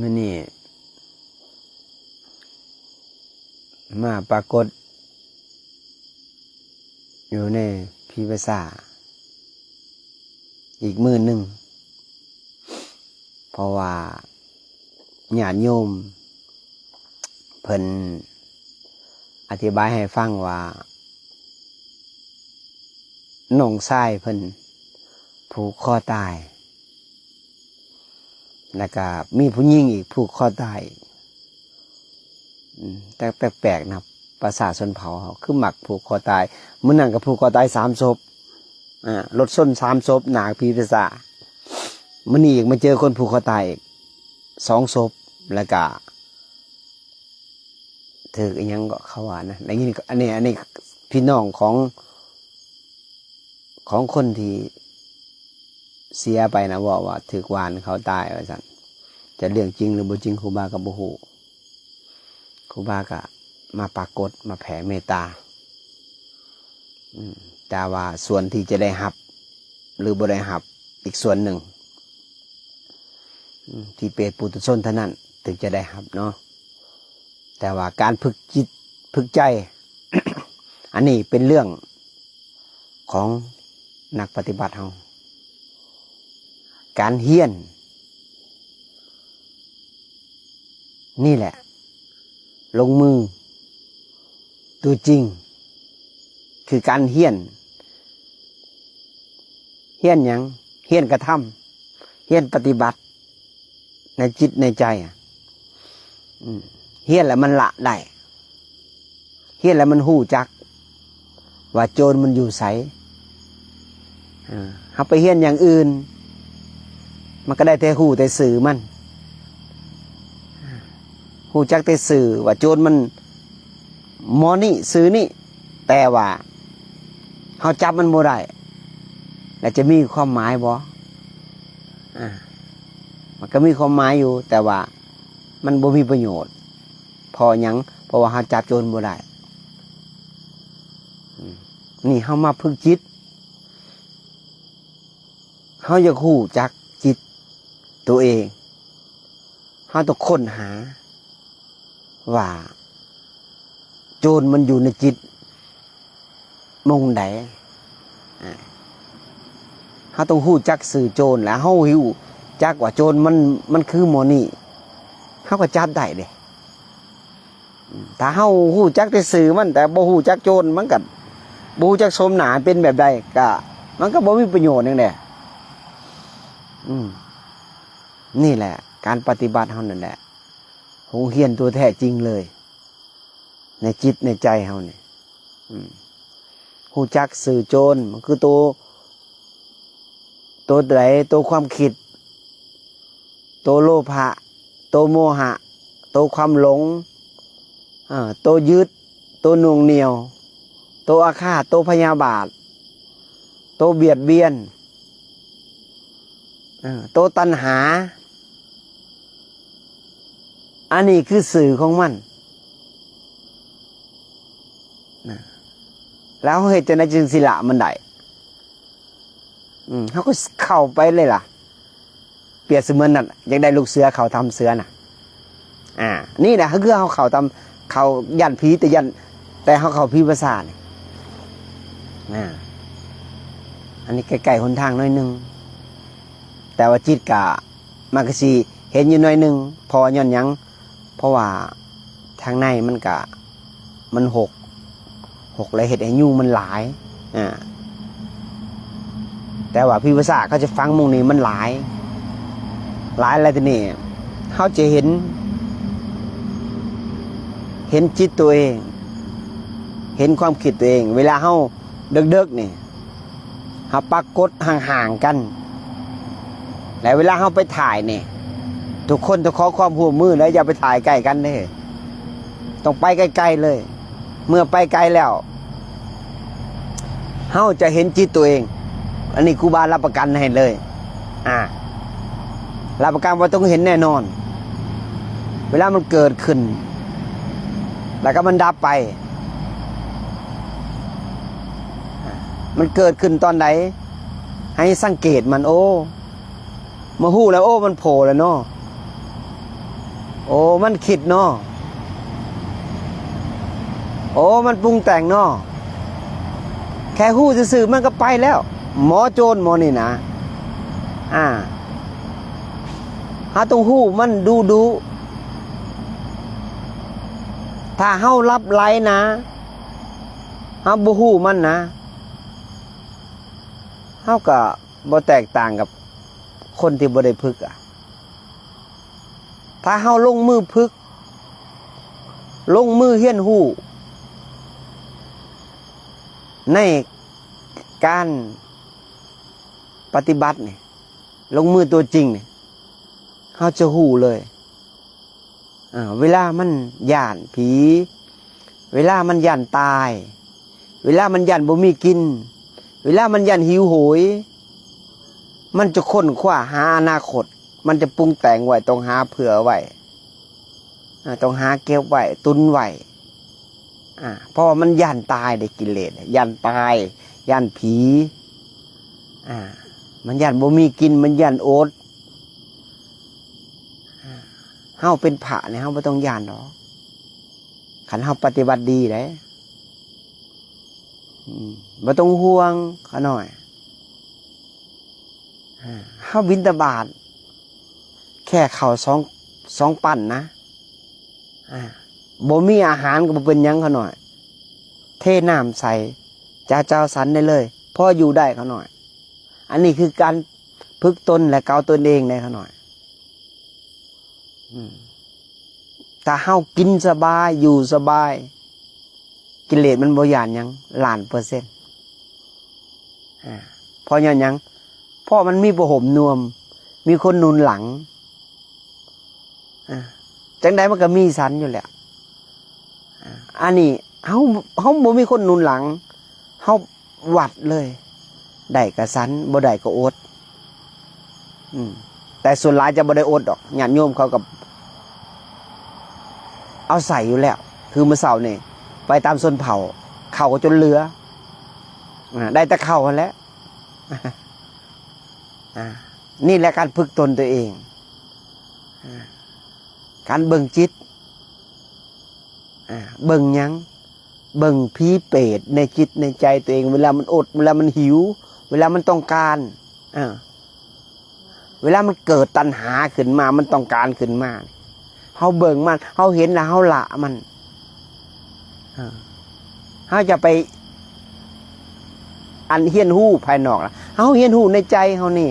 ມື້ນີ້ມາປາກົດຢູ່ໃນພີພາສາອີກມື້ໜຶ່ງ ເພາະວ່າຍາດໂຍມເພິ່ນອະທິບາຍໃຫ້ຟັງວ່າ ນ້ອງຊາຍເພິ່ນຜູກຄໍຕາຍ ແລ້ວກະມີຜູ້ຍິງອີກຜູກຄໍຕາຍ. ອືມ ແຕ່ແປກໆນະ ພາສາຊົນເຜົ່າເຮົາຄືມັກຜູກຄໍຕາຍ. ມື້ນັ້ນກະຜູກຄໍຕາຍສາມສົບ ອາ ລົດຊົນສາມສົບ ໜ້າຜີປີສາດ. ມື້ນີ້ອີກມາເຈີຄົນຜູກຄໍຕາຍອີກສອງສົບ ແລ້ວກະ ຖືກອີ່ຫຍັງເກາະເຂົາວ່ານະ ໄດ້ຍິນ ອັນນີ້ ອັນນີ້ພີ່ນ້ອງຂອງ ຂອງຄົນທີ່ເສຍໄປນະ ເວົ້າວ່າຖືກຫວ່ານເຂົາຕາຍວ່າຊັ້ນ. ຈະເລື່ອງຈິງຫຼືບໍ່ຈິງ ຄູບາກໍບໍ່ຮູ້. ຄູບາກໍມາປາກົດ ມາແຜ່ເມດຕາ. ອືມ ແຕ່ວ່າສ່ວນທີ່ຈະໄດ້ຮັບ ຫຼືບໍ່ໄດ້ຮັບ ອີກສ່ວນໜຶ່ງ ອືມ ທີ່ເປັນປຸຖຸຊົນເທົ່ານັ້ນ ເຖິງຈະໄດ້ຮັບເນາະ. ແຕ່ວ່າການຝຶກຈິດ ຝຶກໃຈ ອັນນີ້ເປັນເລື່ອງຂອງນັກປະຕິບັດເຮົາ. ການຮຽນ ນີ້ແຫຼະ ລົງມືຕົວຈິງ ຄືການຮຽນ. ຮຽນຫຍັງ? ຮຽນກະທຳ ຮຽນປະຕິບັດໃນຈິດໃນໃຈ. ອືມ ຮຽນແລ້ວມັນລະໄດ້. ຮຽນແລ້ວມັນຮູ້ຈັກວ່າໂຈນມັນຢູ່ໃສ. ເຮົາໄປຮຽນຢ່າງອື່ນ ມັນກໍໄດ້ແຕ່ຮູ້ແຕ່ຊື່ມັນ. ຮູ້ຈັກແຕ່ຊື່ວ່າໂຈນມັນໝໍນີ້ຊື່ນີ້ ແຕ່ວ່າເຮົາຈັບມັນບໍ່ໄດ້ ແລ້ວຈະມີຄວາມໝາຍບໍ່? ອາ ມັນກໍມີຄວາມໝາຍຢູ່ ແຕ່ວ່າມັນບໍ່ມີປະໂຫຍດ. ເພາະຫຍັງ? ເພາະວ່າເຮົາຈັບໂຈນບໍ່ໄດ້. ອືມ ນີ້ເຮົາມາຝຶກຈິດ ເຮົາຢາກຮູ້ຈັກຈິດໂຕເອງ ເຮົາຕ້ອງຄົ້ນຫາວ່າໂຈນມັນຢູ່ໃນຈິດໝ່ອງໃດ. ອາ ເຮົາຕ້ອງຮູ້ຈັກຊື່ໂຈນ ແລ້ວເຮົາຮູ້ຈັກວ່າໂຈນມັນ ມັນຄືໝໍນີ້ ເຮົາກໍຈັບໄດ້ເດ້. ອືມ ຖ້າເຮົາຮູ້ຈັກແຕ່ຊື່ມັນ ແຕ່ບໍ່ຮູ້ຈັກໂຈນ ມັນກໍບໍ່ຮູ້ຈັກໂສມໜ້າເປັນແບບໃດ ກໍ ມັນກໍບໍ່ມີປະໂຫຍດຫຍັງແດ່. ອືມ ນີ້ແຫຼະ ການປະຕິບັດເຮົານັ້ນແຫຼະ ໂຮງຮຽນຕົວແທ້ຈິງເລີຍ ໃນຈິດໃນໃຈເຮົານີ້. ອືມ ຮູ້ຈັກຊື່ໂຈນ ມັນຄືໂຕ ໂຕໃດ? ໂຕຄວາມຄິດ ໂຕໂລພະ ໂຕໂມຫະ ໂຕຄວາມຫຼົງ ເອີ ໂຕຍຶດ ໂຕໜ່ວງໜ່ຽວ ໂຕອາຄາດ ໂຕພະຍາບາດ ໂຕບຽດບຽນ ເອີ ໂຕຕັນຫາ. ອັນນີ້ຄືຊື່ຂອງມັນນະ ແລ້ວເຮົາເຮັດຈັ່ງໃດຈຶ່ງຊິລະມັນໄດ້? ອືມ ເຮົາກໍເຂົ້າໄປເລີຍລະ ປຽບສະເໝືອນນັ້ນ ຢາກໄດ້ລູກເສືອເຂົ້າຖ້ຳເສືອນະ. ອາ ນີ້ແຫຼະ ຄືເຮົາເຂົ້າຖ້ຳ ເຂົ້າຢ້ານຜີ ແຕ່ຢ້ານ ແຕ່ເຮົາເຂົ້າຜີພາສານີ້. ອາ ອັນນີ້ໃກ້ໆຫົນທາງໜ້ອຍໜຶ່ງ ແຕ່ວ່າຈິດກະ ມັນກໍຊິເຫັນຢູ່ໜ້ອຍໜຶ່ງ. ເພາະວ່າຍ້ອນຫຍັງ? ເພາະວ່າທາງໃນມັນກະ ມັນຫົກ ຫົກແລ້ວເຮັດໃຫ້ຍຸງມັນຫຼາຍ. ອາ ແຕ່ວ່າຜີພາສາດເຂົາຈະຝັງໝ່ອງນີ້ມັນຫຼາຍ ຫຼາຍແລ້ວທີນີ້ເຮົາຈະເຫັນ ເຫັນຈິດໂຕເອງ ເຫັນຄວາມຄິດໂຕເອງ. ເວລາເຮົາເດິກໆນີ້ ເຮົາປາກົດຫ່າງໆກັນ ແລະ ເວລາເຮົາໄປຖ່າຍນີ້ ທຸກຄົນຕ້ອງຂໍຄວາມຮ່ວມມື ແລະ ຢ່າໄປຖ່າຍໃກ້ກັນເດ້ ຕ້ອງໄປໄກໆເລີຍ. ເມື່ອໄປໄກແລ້ວ ເຮົາຈະເຫັນຈິດໂຕເອງ. ອັນນີ້ຄູບາຮັບປະກັນໃຫ້ເລີຍ ອາ ຮັບປະກັນວ່າຕ້ອງເຫັນແນ່ນອນ. ເວລາມັນເກີດຂຶ້ນ ແລ້ວກໍມັນດັບໄປ ມັນເກີດຂຶ້ນຕອນໃດ? ໃຫ້ສັງເກດມັນ. ໂອ້ ມາຮູ້ແລ້ວ ໂອ້ ມັນໂຜແລ້ວເນາະ. ໂອ້ ມັນຄິດເນາະ ໂອ້ ມັນປຸງແຕ່ງເນາະ ແຄ່ຮູ້ຊື່ໆ ມັນກໍໄປແລ້ວ ໝໍໂຈນໝໍນີ້ນະ ອາ ເຮົາຕ້ອງຮູ້ມັນດຸໆ ຖ້າເຮົາລັບໄຫຼນະ ເຮົາບໍ່ຮູ້ມັນນະ ເຮົາກໍບໍ່ແຕກຕ່າງກັບຄົນທີ່ບໍ່ໄດ້ຝຶກອະ. ຖ້າເຮົາລົງມືຝຶກ ລົງມືຮຽນຮູ້ ໃນການປະຕິບັດນີ້ ລົງມືຕົວຈິງນີ້ ເຮົາຈະຮູ້ເລີຍ ອາ ເວລາມັນຢ້ານຜີ ເວລາມັນຢ້ານຕາຍ ເວລາມັນຢ້ານບໍ່ມີກິນ ເວລາມັນຢ້ານຫິວໂຫຍ ມັນຈະຄົ້ນຄວ້າຫາອະນາຄົດ ມັນຈະປຸງແຕ່ງໄວ້ ຕ້ອງຫາເຜື່ອໄວ້ ອາ ຕ້ອງຫາເກັບໄວ້ ຕຸນໄວ້ ອາ ເພາະວ່າມັນຢ້ານຕາຍເດ້ ກິເລດ ຢ້ານຕາຍ ຢ້ານຜີ ອາ ມັນຢ້ານບໍ່ມີກິນ ມັນຢ້ານອົດ ອາ ເຮົາເປັນພະນີ້ ເຮົາບໍ່ຕ້ອງຢ້ານດອກ ຄັນເຮົາປະຕິບັດດີເດ້ ອືມ ບໍ່ຕ້ອງຫ່ວງຂະນ້ອຍ ອາ ເຮົາບິນທະບາດ ແຄ່ເຂົ້າສອງ ສອງປັ້ນນະ ອາ ບໍ່ມີອາຫານກໍບໍ່ເປັນຫຍັງຂະນ້ອຍ ເທນ້ຳໃສ່ ຈາເຈົ້າສັນໄດ້ເລີຍ ພໍຢູ່ໄດ້ຂະນ້ອຍ ອັນນີ້ຄືການຝຶກຕົນ ແລະ ເກົາຕົນເອງໄດ້ຂະນ້ອຍ. ອືມ ຖ້າເຮົາກິນສະບາຍ ຢູ່ສະບາຍ ກິເລດມັນບໍ່ຢ້ານຫຍັງ ລ້ານເປີເຊັນ ອາ ເພາະຍ້ອນຫຍັງ? ເພາະມັນມີຜ້າຫົ່ມນຸ່ມ ມີຄົນໜູນຫຼັງ ອາ ຈັ່ງໃດມັນກໍມີສັນຢູ່ແລ້ວ ອາ ອັນນີ້ເຮົາ ເຮົາບໍ່ມີຄົນໜູນຫຼັງ ເຮົາວັດເລີຍ ໄດ້ກໍສັນ ບໍ່ໄດ້ກໍອົດ ອືມ ແຕ່ສ່ວນຫຼາຍຈະບໍ່ໄດ້ອົດດອກ ຍາດໂຍມເຂົາກໍເອົາໃສ່ຢູ່ແລ້ວ ຄືມື້ເຊົ້ານີ້ໄປຕາມຊົນເຜົ່າ ເຂົ້າກໍຈົນເຫຼືອ ອາ ໄດ້ແຕ່ເຂົ້າຫັ້ນແຫຼະ ອາ ນີ້ແຫຼະການຝຶກຕົນຕົວເອງ ອາ ການເບິ່ງຈິດ ອາ ເບິ່ງຫຍັງ? ເບິ່ງຜີເປດໃນຈິດໃນໃຈຕົວເອງ ເວລາມັນອົດ ເວລາມັນຫິວ ເວລາມັນຕ້ອງການ ເອີ ເວລາມັນເກີດຕັນຫາຂຶ້ນມາ ມັນຕ້ອງການຂຶ້ນມາ ເຮົາເບິ່ງມັນ ເຮົາເຫັນແລ້ວເຮົາລະມັນ ເອີ ເຮົາຈະໄປ ອັນຮຽນຮູ້ພາຍນອກນະ ເຮົາຮຽນຮູ້ໃນໃຈເຮົານີ້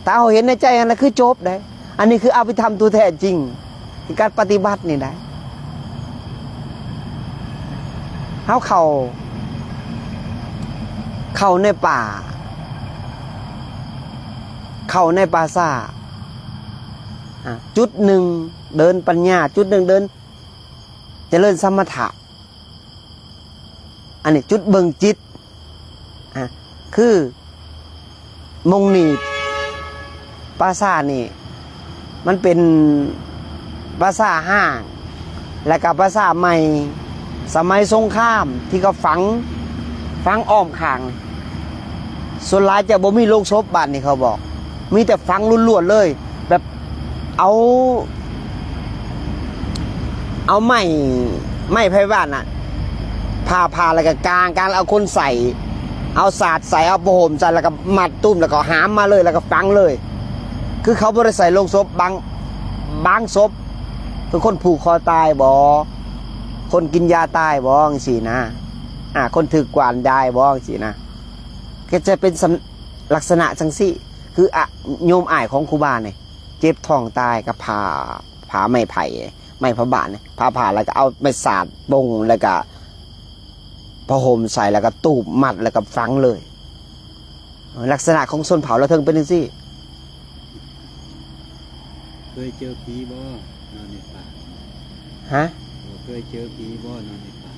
ຖ້າເຮົາເຫັນໃນໃຈຫັ້ນນະ ຄືຈົບເດ້. ອັນນີ້ຄືອະພິທຳຕົວແທ້ຈິງ ຄືການປະຕິບັດນີ້ໄດ໋. ເຮົາເຂົ້າ ເຂົ້າໃນປ່າ ເຂົ້າໃນປ່າຊ້າ ອາ ຈຸດໜຶ່ງເດີນປັນຍາ ຈຸດໜຶ່ງເດີນຈະເລີນສະມະຖະ. ອັນນີ້ຈຸດເບິ່ງຈິດ ອາ ຄືມົງນີ້ ປາສາດນີ້ ມັນເປັນປາສາດຮ້າງ ແລ້ວກໍປາສາດໃໝ່ ສະໄໝສົງຄາມທີ່ເຂົາຝັງ ຝັງອ້ອມຂ້າງ. ສ່ວນຫຼາຍຈະບໍ່ມີໂລງສົບ ບາດນີ້ເຂົາບອກ ມີແຕ່ຝັງລ້ວນໆເລີຍ ແບບເອົາ ເອົາໄມ້ ໄມ້ໄຜ່ບ້ານນະ ຜ່າໆ ແລ້ວກໍກາງ ກາງແລ້ວເອົາຄົນໃສ່ ເອົາສາດໃສ່ ເອົາຜ້າຫົ່ມໃສ່ ແລ້ວກໍມັດຕຸ້ມ ແລ້ວກໍຫາມມາເລີຍ ແລ້ວກໍຝັງເລີຍ. ຄືເຂົາບໍ່ໄດ້ໃສ່ໂລງສົບ ບາງ ບາງສົບ ຄືຄົນຜູກຄໍຕາຍບໍ ຄົນກິນຢາຕາຍບໍ ຈັ່ງຊີ້ນະ ອາ ຄົນຖືກກວານຕາຍບໍ ຈັ່ງຊີ້ນະ ກໍຈະເປັນສຳ ລັກສະນະຈັ່ງຊີ້ ຄື ອະ ໂຍມອ້າຍຂອງຄູບານີ້ ເຈັບທ້ອງຕາຍກໍຜ່າ ຜ່າໄມ້ໄຜ່ ໄມ້ພະບາດນີ້ ຜ່າໆ ແລ້ວກໍເອົາໄມ້ສາດປົງ ແລ້ວກໍຜ້າຫົ່ມໃສ່ ແລ້ວກໍຕູບມັດ ແລ້ວກໍຝັງເລີຍ. ລັກສະນະຂອງຊົນເຜົ່າລາວເທິງເປັນຈັ່ງຊີ້. ເຄີຍເຈີຜີບໍ່ ນອນໃນປ່າ? ຮະ? ບໍ່ເຄີຍເຈີຜີບໍ່ ນອນໃນປ່າ?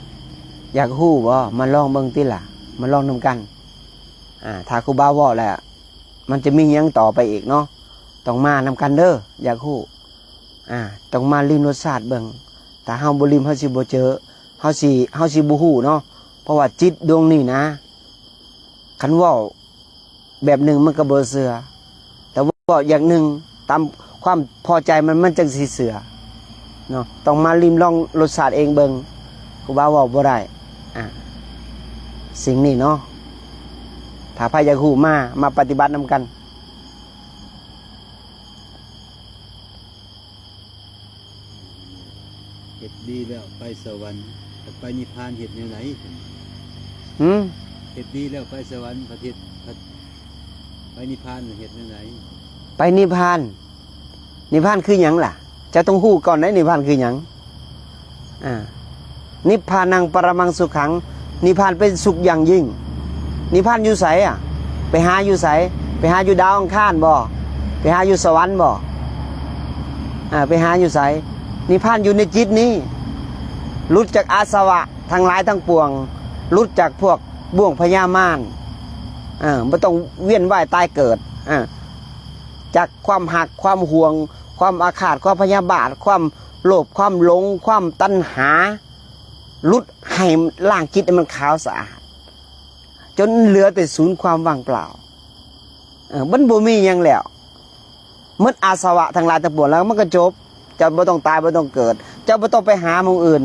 ຢາກຮູ້ບໍ່? ມາລອງເບິ່ງຕິລະ ມາລອງນຳກັນ. ອາ ຖ້າຄູບາເວົ້າແລ້ວ ມັນຈະມີຫຍັງຕໍ່ໄປອີກເນາະ ຕ້ອງມານຳກັນເດີ ຢາກຮູ້ ອາ ຕ້ອງມາລິມລົດຊາດເບິ່ງ. ຖ້າເຮົາບໍ່ລິມ ເຮົາຊິບໍ່ເຈີ ເຮົາຊິ ເຮົາຊິບໍ່ຮູ້ເນາະ ເພາະວ່າຈິດດວງນີ້ນະ ຄັນເວົ້າແບບໜຶ່ງມັນກໍບໍ່ເຊື່ອ ແຕ່ເວົ້າຢ່າງໜຶ່ງຕາມຄວາມພໍໃຈມັນ ມັນຈັ່ງຊິເຊື່ອ. ເນາະ ຕ້ອງມາລິມລອງລົດຊາດເອງເບິ່ງ ຄູບາເວົ້າບໍ່ໄດ້. ອ່າ ສິ່ງນີ້ເນາະ ຖ້າໃຜຢາກຮູ້ ມາ ມາປະຕິບັດນຳກັນ. ເຮັດດີແລ້ວໄປສະຫວັນ ຖ້າໄປນິບພານເຮັດແນວໃດ? ຫື? ເຮັດດີແລ້ວໄປສະຫວັນ ປະເທດ ໄປນິບພານເຮັດແນວໃດ? ໄປນິບພານ ນິບພານຄືຫຍັງລະ? ເຈົ້າຕ້ອງຮູ້ກ່ອນເດ້ ນິບພານຄືຫຍັງ. ອ່າ ນິບພານັງປະຣະມັງສຸຂັງ ນິບພານເປັນສຸກຢ່າງຍິ່ງ. ນິບພານຢູ່ໃສອະ? ໄປຫາຢູ່ໃສ? ໄປຫາຢູ່ດາວອັງຄານບໍ? ໄປຫາຢູ່ສະຫວັນບໍ? ອ່າ ໄປຫາຢູ່ໃສ? ນິບພານຢູ່ໃນຈິດນີ້ ຫຼຸດຈາກອາສະວະທັງຫຼາຍທັງປວງ ຫຼຸດຈາກພວກບ່ວງພະຍາມານ ເອີ ບໍ່ຕ້ອງວຽນວ່າຍຕາຍເກີດ ເອີ ຈາກຄວາມຮັກ ຄວາມຫວງ ຄວາມອາຄາດ ຄວາມພະຍາບາດ ຄວາມໂລບ ຄວາມຫຼົງ ຄວາມຕັນຫາ ຫຼຸດ ໃຫ້ລ້າງຈິດໃຫ້ມັນຂາວສະອາດ ຈົນເຫຼືອແຕ່ສູນຄວາມວ່າງເປົ່າ. ເອີ ມັນບໍ່ມີຫຍັງແລ້ວ ໝົດອາສະວະທັງຫຼາຍທັງປວງແລ້ວ ມັນກໍຈົບ. ເຈົ້າບໍ່ຕ້ອງຕາຍ ບໍ່ຕ້ອງເກີດ ເຈົ້າບໍ່ຕ້ອງໄປຫາໝ່ອງອື່ນ.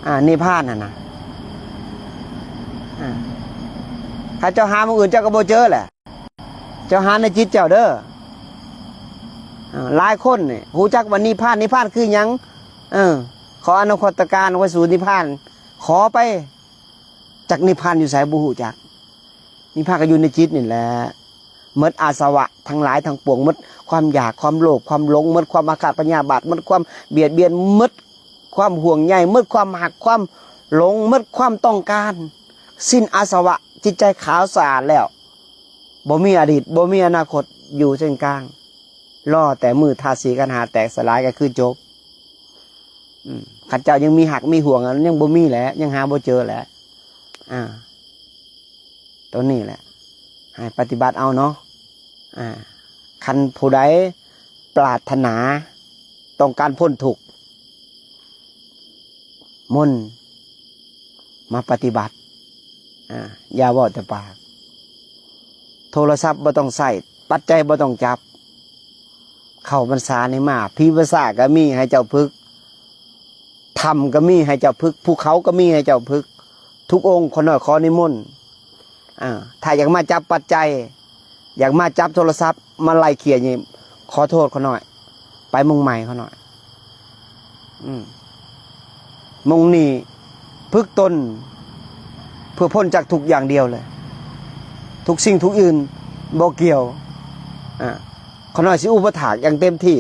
ອ່າ ນິບພານຫັ້ນນະ ອ່າ ຖ້າເຈົ້າຫາໝ່ອງອື່ນ ເຈົ້າກໍບໍ່ເຈີແຫຼະ. ເຈົ້າຫາໃນຈິດເຈົ້າເດີ. ອ່າ ຫຼາຍຄົນນີ້ຮູ້ຈັກວ່ານິບພານ ນິບພານຄືຫຍັງ? ເອີ ຂໍອະນຸໂຄດຕະການໄປສູ່ນິບພານ ຂໍໄປ. ຈັກນິບພານຢູ່ໃສບໍ່ຮູ້ຈັກ. ນິບພານກໍຢູ່ໃນຈິດນີ້ແຫຼະ. ໝົດອາສະວະທັງຫຼາຍທັງປວງ ໝົດຄວາມຢາກ ຄວາມໂລບ ຄວາມຫຼົງ ໝົດຄວາມອາຄາດພະຍາບາດ ໝົດຄວາມບຽດບຽນ ໝົດຄວາມຫ່ວງໃຍ ໝົດຄວາມຮັກ ຄວາມຫຼົງ ໝົດຄວາມຕ້ອງການ. ສິ້ນອາສະວະ ຈິດໃຈຂາວສະອາດແລ້ວ ບໍ່ມີອະດີດ ບໍ່ມີອະນາຄົດ ຢູ່ເສັ້ນກາງ ລໍແຕ່ມື້ທາດສີ່ຂັນຫ້າແຕກສະຫຼາຍກໍຄືຈົບ. ອືມ ຄັນເຈົ້າຍັງມີຮັກມີຫ່ວງ ອັນນັ້ນຍັງບໍ່ມີແຫຼະ ຍັງຫາບໍ່ເຈີແຫຼະ. ອ່າ ໂຕນີ້ແຫຼະ ໃຫ້ປະຕິບັດເອົາເນາະ. ອ່າ ຄັນຜູ້ໃດປາດຖະໜາຕ້ອງການພົ້ນທຸກ ມົນ ມາປະຕິບັດ. ອ່າ ຢ່າເວົ້າແຕ່ປາກ ໂທລະສັບບໍ່ຕ້ອງໃຊ້ ປັດໄຈບໍ່ຕ້ອງຈັບ. ເຂົ້າພັນສານີ້ມາ ຜີປາສາດກໍມີໃຫ້ເຈົ້າຜຶກ ຖ້ຳກໍມີໃຫ້ເຈົ້າຜຶກ ພູເຂົາກໍມີໃຫ້ເຈົ້າຜຶກ ທຸກອົງ. ຂ້ານ້ອຍຂໍນິມົນ. ອ່າ ຖ້າຢາກມາຈັບປັດໄຈ ຢາກມາຈັບໂທລະສັບ ມາໄລ່ເຄຍນີ້ ຂໍໂທດຂ້ານ້ອຍ ໄປມົງໃໝ່ຂ້ານ້ອຍ. ອືມ ມົງນີ້ຝຶກຕົນເພື່ອພົ້ນຈາກທຸກຢ່າງດຽວເລີຍ ທຸກສິ່ງທຸກອື່ນບໍ່ກ່ຽວ. ອ່າ ຂ້ານ້ອຍຊິອຸປະຖາກຢ່າງເຕັມທີ່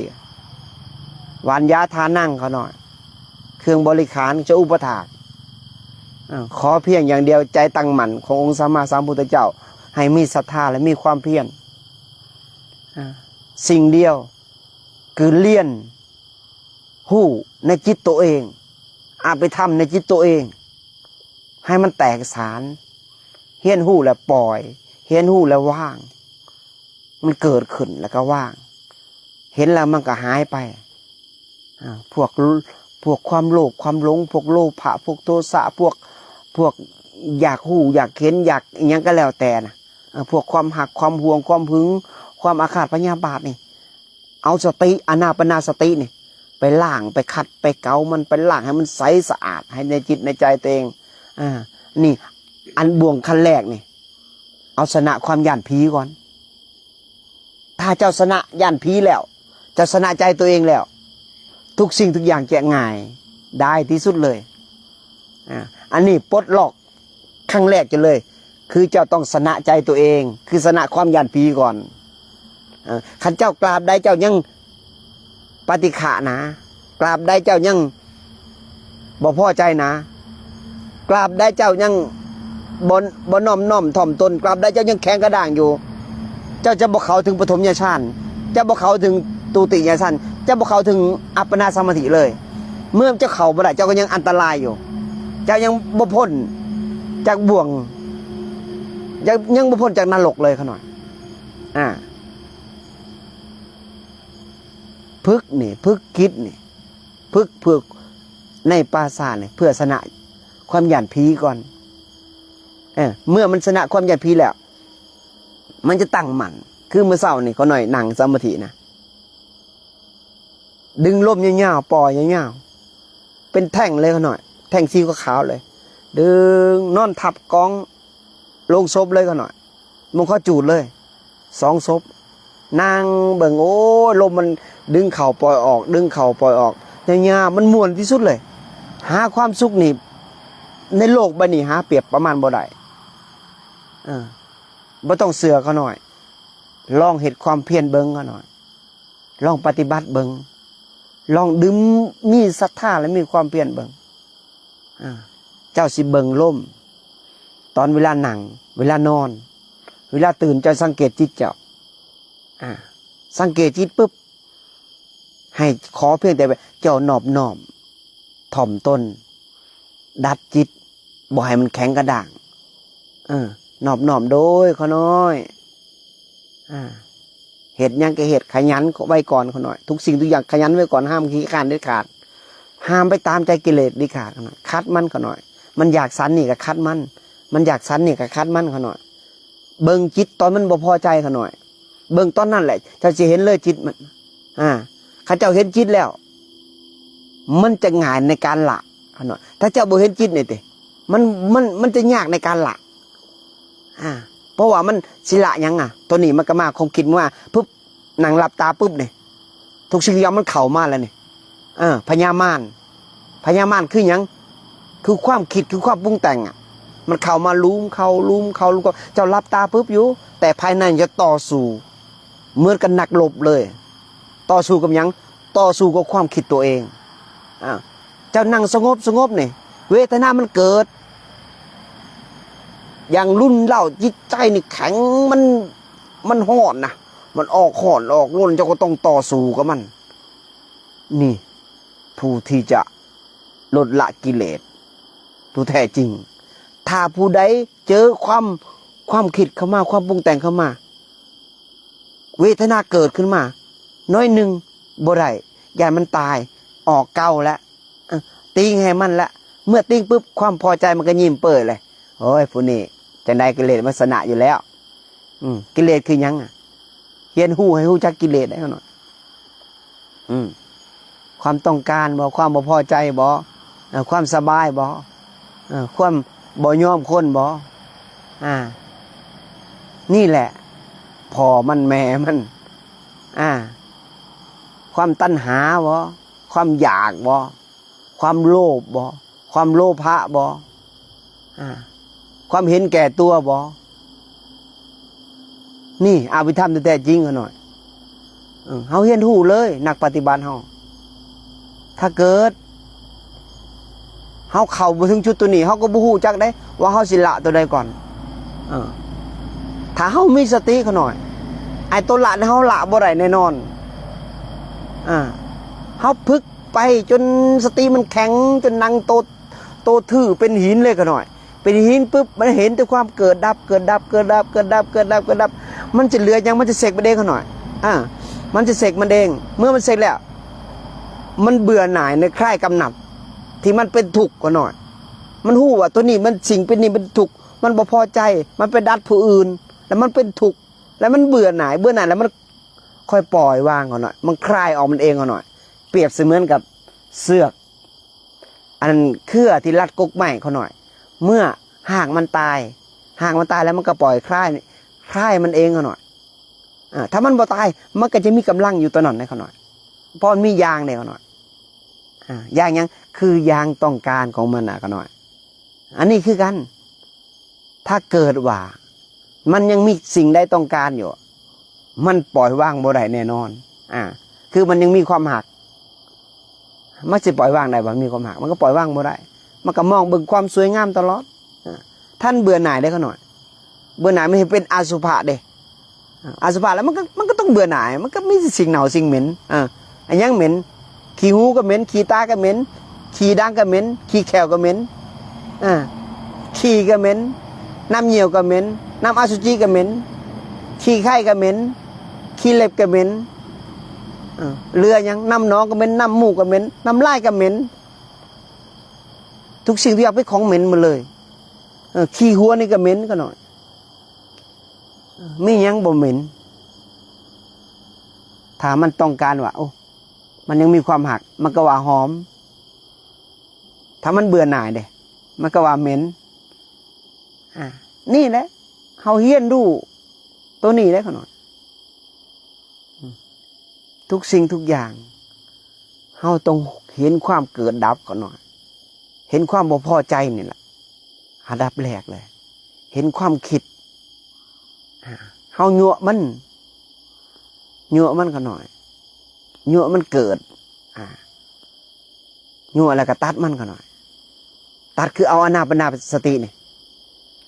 ຫວານຢາທານັງຂ້ານ້ອຍ ເຄື່ອງບໍລິຂານຈະອຸປະຖາກ. ອ່າ ຂໍພຽງຢ່າງດຽວ ໃຈຕັ້ງໝັ້ນຂອງອົງສຳມາສຳພຸດທະເຈົ້າ ໃຫ້ມີສັດທາ ແລະ ມີຄວາມພຽນ. ອ່າ ສິ່ງດຽວຄືລຽນຮູ້ໃນຈິດໂຕເອງ ເອົາໄປທຳໃນຈິດໂຕເອງ ໃຫ້ມັນແຕກສານ. ຮຽນຮູ້ແລ້ວປ່ອຍ ຮຽນຮູ້ແລ້ວວາງ. ມັນເກີດຂຶ້ນແລ້ວກໍວາງ ເຫັນແລ້ວມັນກໍຫາຍໄປ. ອ່າ ພວກ ພວກຄວາມໂລບ ຄວາມຫຼົງ ພວກໂລພະ ພວກໂທສະ ພວກ ພວກຢາກຮູ້ ຢາກເຫັນ ຢາກອີ່ຫຍັງກໍແລ້ວແຕ່ນະ. ອ່າ ພວກຄວາມຮັກ ຄວາມຫວງ ຄວາມຫຶງ ຄວາມອາຄາດພະຍາບາດນີ້ ເອົາສະຕິ ອານາປານະສະຕິນີ້ ໄປລ້າງ ໄປຂັດ ໄປເກົາມັນ ໄປລ້າງໃຫ້ມັນໃສສະອາດ ໃຫ້ໃນຈິດໃນໃຈຕົວເອງ. ອ່າ ນີ້ ອັນບ່ວງຂັ້ນແລກນີ້ ເອົາຊະນະຄວາມຢ້ານຜີກ່ອນ. ຖ້າເຈົ້າຊະນະຢ້ານຜີແລ້ວ ເຈົ້າຊະນະໃຈຕົວເອງແລ້ວ ທຸກສິ່ງທຸກຢ່າງຈະງ່າຍດາຍທີ່ສຸດເລີຍ. ອ່າ ອັນນີ້ປົດລັອກຄັ້ງແລກເຈົ້າເລີຍ ຄືເຈົ້າຕ້ອງຊະນະໃຈຕົວເອງ ຄືຊະນະຄວາມຢ້ານຜີກ່ອນ. ເອີ ຄັນເຈົ້າ ກາບໃດເຈົ້າຍັງປະຕິຄະນະ ກາບໃດເຈົ້າຍັງບໍ່ພໍໃຈນະ ກາບໃດເຈົ້າຍັງບໍ່ ບໍ່ນອບນ້ອມຖ່ອມຕົນ ກາບໃດເຈົ້າຍັງແຂງກະດ້າງຢູ່ ເຈົ້າຈະບໍ່ເຂົ້າເຖິງປະຖົມຍະຊານ ຈະບໍ່ເຂົ້າເຖິງຕຸຕິຍະຊານ ຈະບໍ່ເຂົ້າເຖິງອັບປະນາສະມາທິເລີຍ. ເມື່ອເຈົ້າເຂົ້າບໍ່ໄດ້ ເຈົ້າກໍຍັງອັນຕະລາຍຢູ່ ເຈົ້າຍັງບໍ່ພົ້ນຈາກບ່ວງ ຍັງ ຍັງບໍ່ພົ້ນຈາກນະລົກເລີຍຂ້ານ້ອຍ. ອ່າ ຝຶກນີ້ ຝຶກຈິດນີ້ ຝຶກ ຝຶກໃນປາສາດນີ້ ເພື່ອຊະນະຄວາມຢ້ານຜີກ່ອນ. ເອີ ເມື່ອມັນຊະນະຄວາມຢ້ານຜີແລ້ວ ມັນຈະຕັ້ງໝັ້ນ. ຄືມື້ເຊົ້ານີ້ຂ້ານ້ອຍນັ່ງສະມາທິນະ ດຶງລົມຍາວໆ ປ່ອຍຍາວໆ ເປັນແທ່ງເລີຍຂະນ້ອຍ ແທ່ງສີຂາວໆເລີຍ ດຶງ ນອນທັບກອງໂລງສົບເລີຍຂະນ້ອຍ ໝ່ອງເຂົາຈູດເລີຍ ສອງສົບ ນັ່ງເບິ່ງ ໂອ້ຍ ລົມມັນດຶງເຂົ້າປ່ອຍອອກ ດຶງເຂົ້າປ່ອຍອອກ ຍາວໆ ມັນມ່ວນທີ່ສຸດເລີຍ. ຫາຄວາມສຸກນີ້ ໃນໂລກໃບນີ້ຫາປຽບປະມານບໍ່ໄດ້. ເອີ ບໍ່ຕ້ອງເຊື່ອຂະນ້ອຍ ລອງເຮັດຄວາມພຽນເບິ່ງຂະນ້ອຍ ລອງປະຕິບັດເບິ່ງ ລອງດຶງ ມີສັດທາ ແລະ ມີຄວາມພຽນເບິ່ງ ອາ ເຈົ້າຊິເບິ່ງລົມ ຕອນເວລານັ່ງ ເວລານອນ ເວລາຕື່ນ ເຈົ້າສັງເກດຈິດເຈົ້າ ອາ ສັງເກດຈິດປຶບ ໃຫ້ ຂໍພຽງແຕ່ວ່າເຈົ້ານອບນ້ອມຖ່ອມຕົນ ດັດຈິດ ບໍ່ໃຫ້ມັນແຂງກະດ້າງ ເອີ ນອບນ້ອມໂດຍຂະນ້ອຍ ອາ ເຮັດຫຍັງກະເຮັດ ຂະຫຍັນໄວ້ກ່ອນຂະນ້ອຍ ທຸກສິ່ງທຸກຢ່າງຂະຫຍັນໄວ້ກ່ອນ ຫ້າມຂີ້ຄ້ານເດັດຂາດ ຫ້າມໄປຕາມໃຈກິເລດເດັດຂາດຂະນ້ອຍ ຂັດມັນຂະນ້ອຍ ມັນຢາກສັນນີ້ກະຂັດມັນ ມັນຢາກສັນນີ້ກະຂັດມັນຂະນ້ອຍ ເບິ່ງຈິດຕອນມັນບໍ່ພໍໃຈຂະນ້ອຍ ເບິ່ງຕອນນັ້ນແຫຼະ ເຈົ້າຊິເຫັນເລີຍຈິດມັນ ອາ ຄັນເຈົ້າເຫັນຈິດແລ້ວ ມັນຈະງ່າຍໃນການລະຂະນ້ອຍ ຖ້າເຈົ້າບໍ່ເຫັນຈິດນີ້ຕິ ມັນ ມັນ ມັນຈະຍາກໃນການລະ ອາ ເພາະວ່າມັນຊິລະຫຍັງອະ ໂຕນີ້ມັນກະມາ ຄວາມຄິດມາປຶບ ນັ່ງຫຼັບຕາປຶບນີ້ ທຸກສິ່ງທຸກຢ່າງມັນເຂົ້າມາແລ້ວນີ້ ເອີ ພະຍາມານ ພະຍາມານຄືຫຍັງ? ຄືຄວາມຄິດ ຄືຄວາມປຸງແຕ່ງອະ ມັນເຂົ້າມາ ລູມເຂົ້າ ລູມເຂົ້າ ລູມເຂົ້າ ເຈົ້າຫຼັບຕາປຶບຢູ່ ແຕ່ພາຍໃນຈະຕໍ່ສູ້ ເໝືອນກັບນັກລົບເລີຍ ຕໍ່ສູ້ກັບຫຍັງ? ຕໍ່ສູ້ກັບຄວາມຄິດໂຕເອງ ອາ ເຈົ້ານັ່ງສະຫງົບ ສະຫງົບນີ້ ເວທະນາມັນເກີດຢ່າງຮຸນແຮງ ຈິດໃຈນີ້ແຂງ ມັນ ມັນຮ້ອນນະ ມັນອອກຮ້ອນອອກລົນ ເຈົ້າກໍຕ້ອງຕໍ່ສູ້ກັບມັນ ນີ້ ຜູ້ທີ່ຈະລົດລະກິເລດ ຜູ້ແທ້ຈິງ ຖ້າຜູ້ໃດເຈີຄວາມ ຄວາມຄິດເຂົ້າມາ ຄວາມປຸງແຕ່ງເຂົ້າມາ ເວທະນາເກີດຂຶ້ນມາໜ້ອຍໜຶ່ງ ບໍ່ໄດ້ ຢ້ານມັນຕາຍ ອອກເກົ່າແລ້ວ ເອີ ຕິງໃຫ້ມັນແລ້ວ ເມື່ອຕິງປຶບ ຄວາມພໍໃຈມັນກະຍິ້ມເປີຍເລີຍ ໂອ້ຍ ຜູ້ນີ້ຈັ່ງໃດກິເລດມັນຊະນະຢູ່ແລ້ວ ອືມ ກິເລດຄືຫຍັງອະ? ຮຽນຮູ້ໃຫ້ຮູ້ຈັກກິເລດໄດ້ຂະນ້ອຍ ອືມ ຄວາມຕ້ອງການບໍ ຄວາມບໍ່ພໍໃຈບໍ ເອີ ຄວາມສະບາຍບໍ ເອີ ຄວາມບໍ່ຍອມຄົນບໍ ອາ ນີ້ແຫຼະ ພໍ່ມັນແມ່ມັນ ອາ ຄວາມຕັນຫາບໍ ຄວາມຢາກບໍ ຄວາມໂລບບໍ ຄວາມໂລພະບໍ ອາ ຄວາມເຫັນແກ່ຕົວບໍ ນີ້ອະພິທຳທີ່ແທ້ຈິງຂະນ້ອຍ ເອີ ເຮົາຮຽນຮູ້ເລີຍ ນັກປະຕິບັດເຮົາ ຖ້າເກີດເຮົາເຂົ້າບໍ່ເຖິງຈຸດໂຕນີ້ ເຮົາກໍບໍ່ຮູ້ຈັກເດ້ວ່າເຮົາຊິລະໂຕໃດກ່ອນ ເອີ ຖ້າເຮົາມີສະຕິຂະນ້ອຍ ໄອ້ໂຕລະນີ້ເຮົາລະບໍ່ໄດ້ແນ່ນອນ ອາ ເຮົາຝຶກໄປຈົນສະຕິມັນແຂງ ຈົນນັ່ງໂຕ ໂຕຖືເປັນຫີນເລີຍຂະນ້ອຍ ເປັນຫີນປຶບ ມັນເຫັນແຕ່ຄວາມເກີດດັບ ເກີດດັບ ເກີດດັບ ເກີດດັບ ເກີດດັບ ເກີດດັບ ມັນຈະເຫຼືອຫຍັງ ມັນຈະເຊັກມັນເອງຂະນ້ອຍ ອາ ມັນຈະເຊັກມັນເອງ ເມື່ອມັນເຊັກແລ້ວ ມັນເບື່ອໜ່າຍໃນຄາຍກຳໜັດ ທີ່ມັນເປັນທຸກຂະນ້ອຍ ມັນຮູ້ວ່າໂຕນີ້ມັນ ສິ່ງເປັນນີ້ມັນທຸກ ມັນບໍ່ພໍໃຈ ມັນໄປດັດຜູ້ອື່ນ ແລ້ວມັນເປັນທຸກ ແລ້ວມັນເບື່ອໜ່າຍ ເບື່ອໜ່າຍແລ້ວມັນຄ່ອຍປ່ອຍວາງຂະນ້ອຍ ມັນຄາຍອອກມັນເອງຂະນ້ອຍ ປຽບສະເໝືອນກັບເຊືອກ ອັນເຄືອທີ່ລັດກົກໄມ້ຂະນ້ອຍ ເມື່ອຮາກມັນຕາຍ ຮາກມັນຕາຍແລ້ວມັນກໍປ່ອຍຄາຍ ຄາຍມັນເອງຂະນ້ອຍ ອາ ຖ້າມັນບໍ່ຕາຍ ມັນກໍຈະມີກຳລັງຢູ່ຕອນນັ້ນນະຂະນ້ອຍ ເພາະມັນມີຢາງເດ້ຂະນ້ອຍ ອາ ຢາງຫຍັງ? ຄືຢາງຕ້ອງການຂອງມັນນະຂະນ້ອຍ ອັນນີ້ຄືກັນ ຖ້າເກີດວ່າມັນຍັງມີສິ່ງໃດຕ້ອງການຢູ່ ມັນປ່ອຍວາງບໍ່ໄດ້ແນ່ນອນ ອາ ຄືມັນຍັງມີຄວາມຮັກ ມັນຊິປ່ອຍວາງໄດ້ບໍ່? ມີຄວາມຮັກ ມັນກໍປ່ອຍວາງບໍ່ໄດ້ ມັນກໍມອງເບິ່ງຄວາມສວຍງາມຕະຫຼອດ ອາ ທ່ານເບື່ອໜ່າຍເດ້ຂະນ້ອຍ ເບື່ອໜ່າຍມັນເຮັດເປັນອະສຸພະເດ້ ອາ ອະສຸພະແລ້ວມັນກໍ ມັນກໍຕ້ອງເບື່ອໜ່າຍ ມັນກໍມີແຕ່ສິ່ງເນົ່າສິ່ງເໝັນ ອາ ອັນຫຍັງເໝັນ? ຂີ້ຫູກໍເໝັນ ຂີ້ຕາກໍເໝັນ ຂີ້ດັງກໍເໝັນ ຂີ້ແຂ້ວກໍເໝັນ ອາ ຂີ້ກໍເໝັນ ນ້ຳຍ່ຽວກໍເໝັນ ນ້ຳອະສຸຈິກໍເໝັນ ຂີ້ໄຄກໍເໝັນ ຂີ້ເລັບກໍເໝັນ ອາ ເຫຼືອຫຍັງ? ນ້ຳໜອງກໍເໝັນ ນ້ຳມູກກໍເໝັນ ນ້ຳລາຍກໍເໝັນ ທຸກສິ່ງທຸກຢ່າງເປັນຂອງເໝັນໝົດເລີຍ ເອີ ຂີ້ຫົວນີ້ກໍເໝັນຂະນ້ອຍ ເອີ ມີຫຍັງບໍ່ເໝັນ? ຖ້າມັນຕ້ອງການວ່າ ໂອ້ ມັນຍັງມີຄວາມຮັກ ມັນກໍວ່າຫອມ. ຖ້າມັນເບື່ອໜ່າຍເດ້ ມັນກໍວ່າເໝັນ. ອາ ນີ້ແຫຼະ ເຮົາຮຽນຮູ້ໂຕນີ້ແຫຼະຂ້ານ້ອຍ. ອືມ ທຸກສິ່ງທຸກຢ່າງ ເຮົາຕ້ອງເຫັນຄວາມເກີດດັບກ່ອນໜ້ອຍ, ເຫັນຄວາມບໍ່ພໍໃຈນີ້ແຫຼະ ອັນດັບແລກເລີຍ. ເຫັນຄວາມຄິດ ອາ ເຮົາຍົວະມັນ, ຍົວະມັນຂ້ານ້ອຍ, ຍົວະມັນເກີດ ອາ ຍົວະແລ້ວກໍຕັດມັນຂ້ານ້ອຍ. ຕັດຄືເອົາອານາປານະສະຕິນີ້,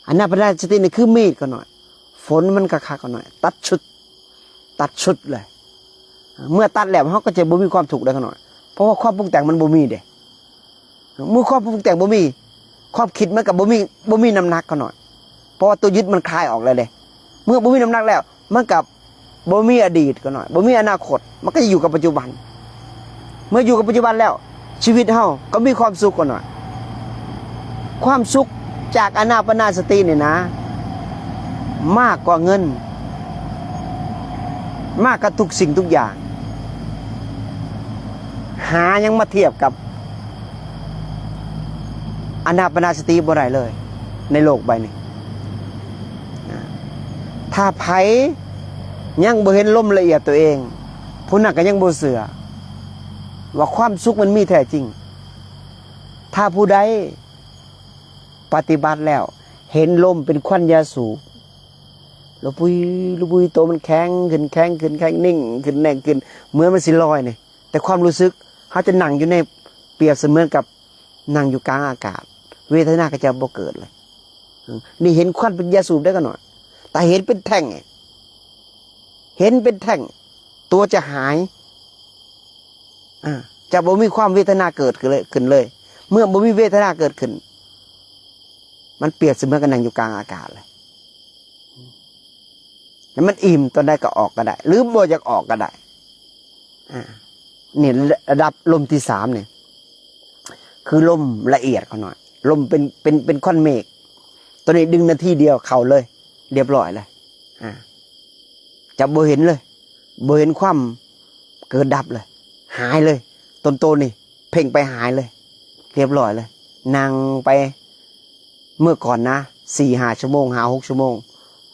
ອານາປານະສະຕິນີ້ຄືມີດຂ້ານ້ອຍ, ຝົນມັນຄັກໆຂ້ານ້ອຍ, ຕັດຊຸດ ຕັດຊຸດເລີຍ. ເມື່ອຕັດແລ້ວ ເຮົາກໍຈະບໍ່ມີຄວາມທຸກເດ້ຂ້ານ້ອຍ, ເພາະວ່າຄວາມປຸງແຕ່ງມັນບໍ່ມີເດ້. ເມື່ອຄວາມປຸງແຕ່ງບໍ່ມີ, ຄວາມຄິດມັນກໍບໍ່ມີ, ບໍ່ມີນ້ຳໜັກຂ້ານ້ອຍ, ເພາະວ່າຕົວຍຶດມັນຄາຍອອກແລ້ວເດ້. ເມື່ອບໍ່ມີນ້ຳໜັກແລ້ວ ມັນກໍບໍ່ມີອະດີດຂ້ານ້ອຍ, ບໍ່ມີອະນາຄົດ, ມັນກໍຈະຢູ່ກັບປັດຈຸບັນ. ເມື່ອຢູ່ກັບປັດຈຸບັນແລ້ວ ຊີວິດເຮົາກໍມີຄວາມສຸກຂ້ານ້ອຍ. ຄວາມສຸກຈາກອານາປານະສະຕິນີ້ນະ ມາກກວ່າເງິນ, ມາກກວ່າທຸກສິ່ງທຸກຢ່າງ. ຫາຫຍັງມາທຽບກັບອານາປານະສະຕິບໍ່ໄດ້ເລີຍໃນໂລກໃບນີ້. ນະ ຖ້າໃຜຍັງບໍ່ເຫັນລົມລະອຽດຕົວເອງ, ຜູ້ນັ້ນກໍຍັງບໍ່ເຊື່ອວ່າຄວາມສຸກມັນມີແທ້ຈິງ. ຖ້າຜູ້ໃດປະຕິບັດແລ້ວ ເຫັນລົມເປັນຄວັນຢາສູບ ລຸບປຸຍ ລຸບປຸຍ, ໂຕມັນແຂງຂຶ້ນ ແຂງຂຶ້ນ ແຂງ ນິ່ງຂຶ້ນ ແໜ້ນຂຶ້ນ ເໝືອນມັນຊິລອຍນີ້, ແຕ່ຄວາມຮູ້ສຶກ ເຮົາຈະນັ່ງຢູ່ໃນ ປຽບສະເໝືອນກັບນັ່ງຢູ່ກາງອາກາດ, ເວທະນາກໍຈະບໍ່ເກີດເລີຍ. ນີ້ເຫັນຄວັນເປັນຢາສູບໄດ້ຂ້ານ້ອຍ, ແຕ່ເຫັນເປັນແທ່ງ, ເຫັນເປັນແທ່ງ ຕົວຈະຫາຍ, ອາ ຈະບໍ່ມີຄວາມເວທະນາເກີດຂຶ້ນເລີຍ, ຂຶ້ນເລີຍ. ເມື່ອບໍ່ມີເວທະນາເກີດຂຶ້ນ ມັນປຽບສະເໝືອນກັບນັ່ງຢູ່ກາງອາກາດເລີຍ. ໃຫ້ມັນອີ່ມ ຕອນໃດກໍອອກກໍໄດ້ ຫຼືບໍ່ຢາກອອກກໍໄດ້. ອາ ນີ້ລະດັບລົມທີສາມນີ້ ຄືລົມລະອຽດຂ້ານ້ອຍ, ລົມເປັນ ເປັນ ເປັນຄວັນເມກ. ໂຕນີ້ດຶງນາທີດຽວເຂົ້າເລີຍ, ລຽບຮ້ອຍເລີຍ. ອາ ຈະບໍ່ເຫັນເລີຍ, ບໍ່ເຫັນຄວາມເກີດດັບເລີຍ, ຫາຍເລີຍ. ຕົນໂຕນີ້ເພັ່ງໄປຫາຍເລີຍ, ລຽບຮ້ອຍເລີຍ. ນັ່ງໄປ ເມື່ອກ່ອນນະ ສີ່ຫ້າຊົ່ວໂມງ ຫ້າຫົກຊົ່ວໂມງ,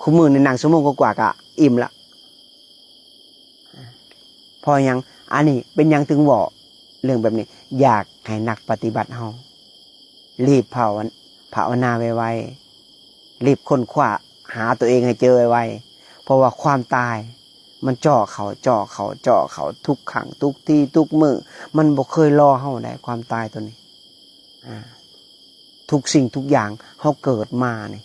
ຄຸມື້ນີ້ນັ່ງຊົ່ວໂມງກວ່າໆ ກໍອີ່ມລະ. ເພາະຫຍັງ? ອັນນີ້ເປັນຫຍັງເຖິງເວົ້າເລື່ອງແບບນີ້? ຢາກໃຫ້ນັກປະຕິບັດເຮົາ ລີບພາວະ ພາວະນາໄວໆ, ລີບຄົ້ນຄວ້າຫາຕົວເອງໃຫ້ເຈີໄວໆ, ເພາະວ່າຄວາມຕາຍມັນເຈາະເຂົ້າ ເຈາະເຂົ້າ ເຈາະເຂົ້າ ທຸກຄັ້ງ ທຸກທີທຸກມື້, ມັນບໍ່ເຄີຍລໍເຮົາໃດ ຄວາມຕາຍໂຕນີ້. ອາ ທຸກສິ່ງທຸກຢ່າງເຮົາເກີດມານີ້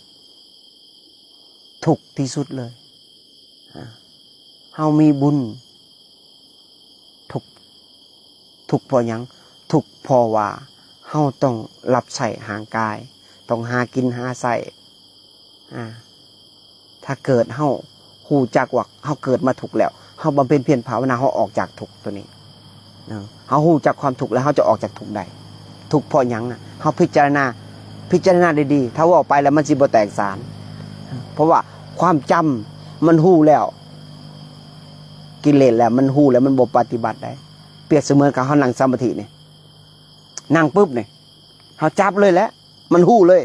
ທຸກທີ່ສຸດເລີຍ. ອາ ເຮົາມີບຸນ ທຸກ ທຸກເພາະຫຍັງ? ທຸກເພາະວ່າເຮົາຕ້ອງຮັບໃຊ້ຮ່າງກາຍ, ຕ້ອງຫາກິນຫາໃຊ້. ອາ ຖ້າເກີດເຮົາຮູ້ຈັກວ່າເຮົາເກີດມາທຸກແລ້ວ, ເຮົາບຳເພັນພຽນພາວະນາ, ເຮົາອອກຈາກທຸກໂຕນີ້ເນາະ. ເຮົາຮູ້ຈັກຄວາມທຸກແລ້ວ ເຮົາຈະອອກຈາກທຸກໄດ້. ທຸກເພາະຫຍັງນະ? ເຮົາພິຈາລະນາ, ພິຈາລະນາດີໆ, ຖ້າເວົ້າໄປແລ້ວມັນຊິບໍ່ແຕກສານ. ເພາະວ່າຄວາມຈຳມັນຮູ້ແລ້ວ, ກິເລດແລ້ວມັນຮູ້ແລ້ວ, ມັນບໍ່ປະຕິບັດໄດ້. ປຽບສະເໝືອນກັບເຮົານັ່ງສະມາທິນີ້, ນັ່ງປຶບນີ້ ເຮົາຈັບເລີຍແຫຼະ, ມັນຮູ້ເລີຍ,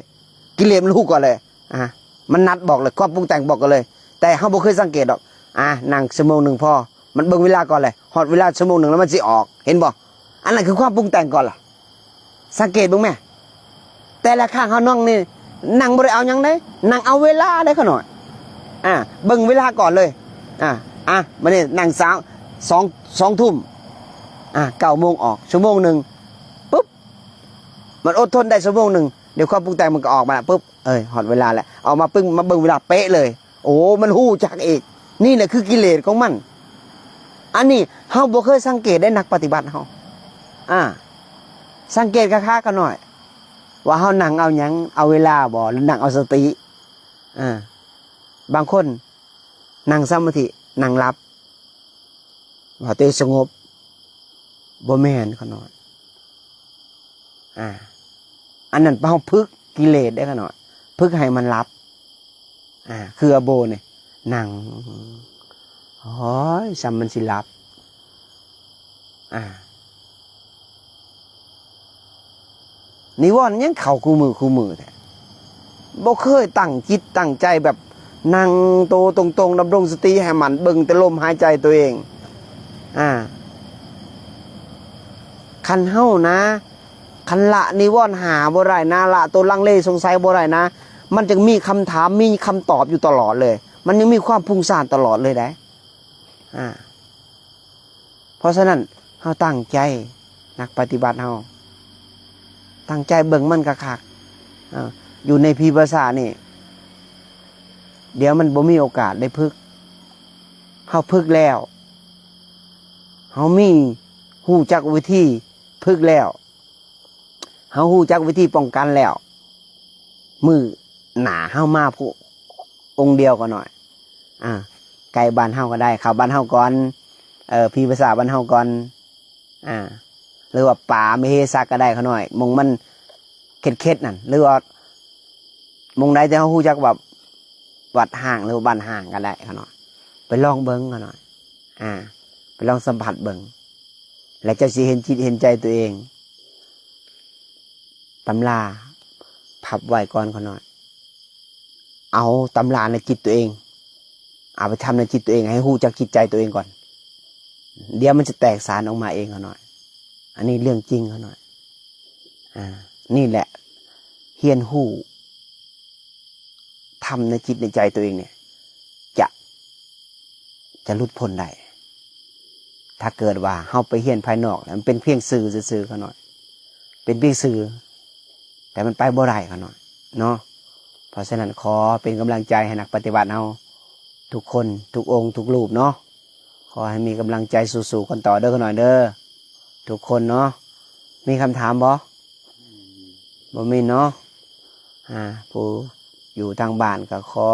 ກິເລດມັນຮູ້ກ່ອນເລີຍ. ອາ ມັນນັດບອກເລີຍ, ຄວາມປຸງແຕ່ງບອກກ່ອນເລີຍ, ແຕ່ເຮົາບໍ່ເຄີຍສັງເກດດອກ. ອາ ນັ່ງຊົ່ວໂມງໜຶ່ງພໍ, ມັນເບິ່ງເວລາກ່ອນເລີຍ, ຮອດເວລາຊົ່ວໂມງໜຶ່ງແລ້ວມັນຊິອອກ, ເຫັນບໍ່? ອັນນັ້ນຄືຄວາມປຸງແຕ່ງກ່ອນລະ. ສັງເກດເບິ່ງແມ້, ແຕ່ລະຄັ້ງເຮົານັ່ງນີ້ ນັ່ງບໍ່ໄດ້ເອົາຫຍັງເດ້, ນັ່ງເອົາເວລາເດ້ຂ້ານ້ອຍ. ອາ ເບິ່ງເວລາກ່ອນເລີຍ. ອາ ອາ ບາດນີ້ນັ່ງສາມ ສອງ ສອງທຸ່ມ, ອາ ເກົ້າໂມງອອກ, ຊົ່ວໂມງໜຶ່ງ ປຶບ ມັນອົດທົນໄດ້ຊົ່ວໂມງໜຶ່ງ, ດຽວຄວາມປຸງແຕ່ງມັນກໍອອກມາ ປຶບ ເອີຍ ຮອດເວລາແລ້ວ, ເອົາມາປຶ້ງ ມາເບິ່ງເວລາເປະເລີຍ. ໂອ້ ມັນຮູ້ຈັກອີກ. ນີ້ແຫຼະຄືກິເລດຂອງມັນ. ອັນນີ້ເຮົາບໍ່ເຄີຍສັງເກດໃດ ນັກປະຕິບັດເຮົາ. ອາ ສັງເກດຄັກໆ ຂ້ານ້ອຍ ວ່າເຮົານັ່ງເອົາຫຍັງ? ເອົາເວລາບໍ ຫຼືນັ່ງເອົາສະຕິ? ອາ ບາງຄົນນັ່ງສະມາທິ ນັ່ງຫຼັບ ວ່າຕົວເອງສະຫງົບ, ບໍ່ແມ່ນຂ້ານ້ອຍ. ອາ ອັນນັ້ນເຮົາຝຶກກິເລດເດ້ຂ້ານ້ອຍ, ຝຶກໃຫ້ມັນຫຼັບ. ອາ ຄືອາໂບນີ້ ນັ່ງ ໂອ້ຍ ຊ່ຳມັນຊິຫຼັບ. ອ່າ ນິວອນຍັງເຂົ້າຄູ່ມື້ຄູ່ມື້ແທ້ ບໍ່ເຄີຍຕັ້ງຈິດຕັ້ງໃຈແບບນັ່ງໂຕຕົງໆ ດຳລົງສະຕິໃຫ້ໝັ້ນ ເບິ່ງແຕ່ລົມຫາຍໃຈຕົວເອງ. ອ່າ ຄັນເຮົານະ ຄັນລະນິວອນຫ້າບໍ່ໄດ້ນະ ລະໂຕລັງເລສົງໄສບໍ່ໄດ້ນະ ມັນຈຶ່ງມີຄຳຖາມ ມີຄຳຕອບຢູ່ຕະຫຼອດເລີຍ ມັນຍັງມີຄວາມຟຸ້ງຊານຕະຫຼອດເລີຍໄດ໋. ອ່າ ເພາະສະນັ້ນ ເຮົາຕັ້ງໃຈ ນັກປະຕິບັດເຮົາ ຕັ້ງໃຈເບິ່ງມັນຄັກໆ. ເອີ ຢູ່ໃນພີພາສານີ້ ດຽວມັນບໍ່ມີໂອກາດໄດ້ຝຶກ. ເຮົາຝຶກແລ້ວ ເຮົາມີ ຮູ້ຈັກວິທີຝຶກແລ້ວ ເຮົາຮູ້ຈັກວິທີປ້ອງກັນແລ້ວ ມື້ໜ້າເຮົາມາຜູ້ອົງດຽວກໍໜ້ອຍ ອ່າ ໃກ້ບ້ານເຮົາກໍໄດ້ ເຂົ້າບ້ານເຮົາກ່ອນ ເອີ ພີພາສາບ້ານເຮົາກ່ອນ ອ່າ ຫຼືວ່າປ່າມະເຫສັກກໍໄດ້ຂ້ານ້ອຍ ໝ່ອງມັນເຂັດໆນັ້ນ ຫຼືວ່າໝ່ອງໃດທີ່ເຮົາຮູ້ຈັກວ່າວັດຮ້າງ ຫຼືວ່າບ້ານຮ້າງກໍໄດ້ຂ້ານ້ອຍ ໄປລອງເບິ່ງຂ້ານ້ອຍ ອ່າ ໄປລອງສຳຜັດເບິ່ງ ແລ້ວເຈົ້າຊິເຫັນຈິດເຫັນໃຈຕົວເອງ. ຕຳລາພັບໄວ້ກ່ອນຂ້ານ້ອຍ ເອົາຕຳລາໃນຈິດຕົວເອງ ເອົາໄປທຳໃນຈິດຕົວເອງ ໃຫ້ຮູ້ຈັກຈິດໃຈຕົວເອງກ່ອນ ດຽວມັນຈະແຕກສານອອກມາເອງຂ້ານ້ອຍ. ອັນນີ້ເລື່ອງຈິງຂ້ານ້ອຍ ອ່າ ນີ້ແຫຼະ ຮຽນຮູ້ ທຳໃນຈິດໃນໃຈຕົວເອງນີ້ ຈະ ຈະຫຼຸດພົ້ນໄດ້. ຖ້າເກີດວ່າເຮົາໄປຮຽນພາຍນອກ ແລ້ວມັນເປັນພຽງສື່ຊື່ໆ ຂ້ານ້ອຍ ເປັນພຽງສື່ ແຕ່ມັນໄປບໍ່ໄດ້ຂ້ານ້ອຍເນາະ. ເພາະສະນັ້ນ ຂໍເປັນກຳລັງໃຈໃຫ້ນັກປະຕິບັດເຮົາທຸກຄົນ ທຸກອົງ ທຸກຮູບເນາະ. ຂໍໃຫ້ມີກຳລັງໃຈສູ້ໆກັນຕໍ່ເດີຂ້ານ້ອຍເດີ ທຸກຄົນເນາະ. ມີຄຳຖາມບໍ່? ບໍ່ມີເນາະ. ອ່າ ຜູ້ຢູ່ທາງບ້ານກໍຂໍ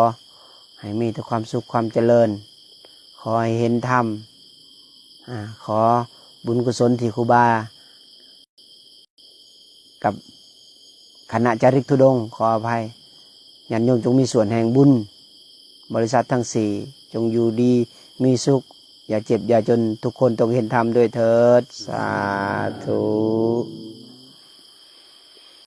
ໃຫ້ມີແຕ່ຄວາມສຸກຄວາມຈະເລີນ ຂໍໃຫ້ເຫັນທຳ ອ່າ ຂໍບຸນກຸສົນທີ່ຄູບາ ກັບຄະນະຈາລິກທຸດົງ ຂໍອະໄພ ຍາດໂຍມຈົ່ງມີສ່ວນແຫ່ງບຸນ ບໍລິສັດທັງສີ່ ຈົ່ງຢູ່ດີມີສຸກ ຢ່າເຈັບຢ່າຈົນ ທຸກຄົນຈົ່ງເຫັນທຳດ້ວຍເທີດ ສາທຸ.